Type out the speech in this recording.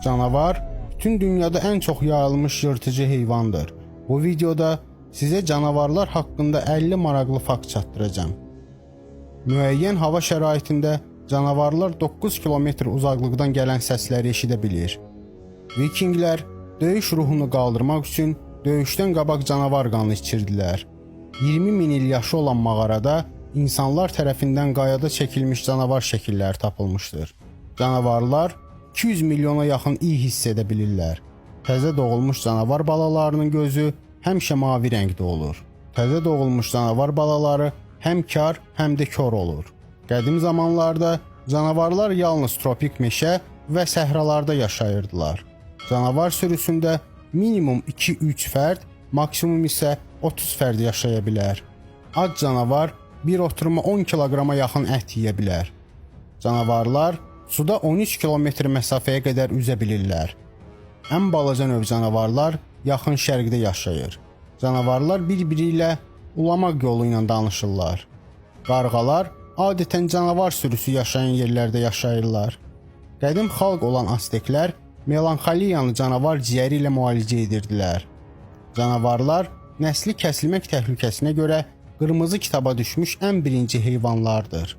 Canavar bütün dünyada ən çox yayılmış yırtıcı heyvandır. Bu videoda sizə canavarlar haqqında 50 maraqlı fakt çatdıracağam. Müəyyən hava şəraitində canavarlar 9 kilometr uzaqlıqdan gələn səsləri eşidə bilir. Vikinglər döyüş ruhunu qaldırmaq üçün döyüşdən qabaq canavar qanı içirdilər. 20 min il yaşı olan mağarada insanlar tərəfindən qayada çəkilmiş canavar şəkilləri tapılmışdır. Canavarlar 200 milyona yaxın iy hiss edə bilirlər. Təzə doğulmuş canavar balalarının gözü həmişə mavi rəngdə olur. Təzə doğulmuş canavar balaları həm kar, həm də kor olur. Qədim zamanlarda canavarlar yalnız tropik meşə və səhralarda yaşayırdılar. Canavar sürüsündə minimum 2-3 fərd, maksimum isə 30 fərd yaşaya bilər. Ac canavar bir oturuma 10 kiloqrama yaxın ət yeyə bilər. Canavarlar suda 13 kilometr məsafəyə qədər üzə bilirlər. Ən balaca növ canavarlar Yaxın Şərqdə yaşayır. Canavarlar bir-biri ilə ulamaq yolu ilə danışırlar. Qarğalar adətən canavar sürüsü yaşayan yerlərdə yaşayırlar. Qədim xalq olan Azteklər melanxoliyanı canavar ciyəri ilə müalicə edirdilər. Canavarlar nəsli kəsilmək təhlükəsinə görə qırmızı kitaba düşmüş ən birinci heyvanlardır.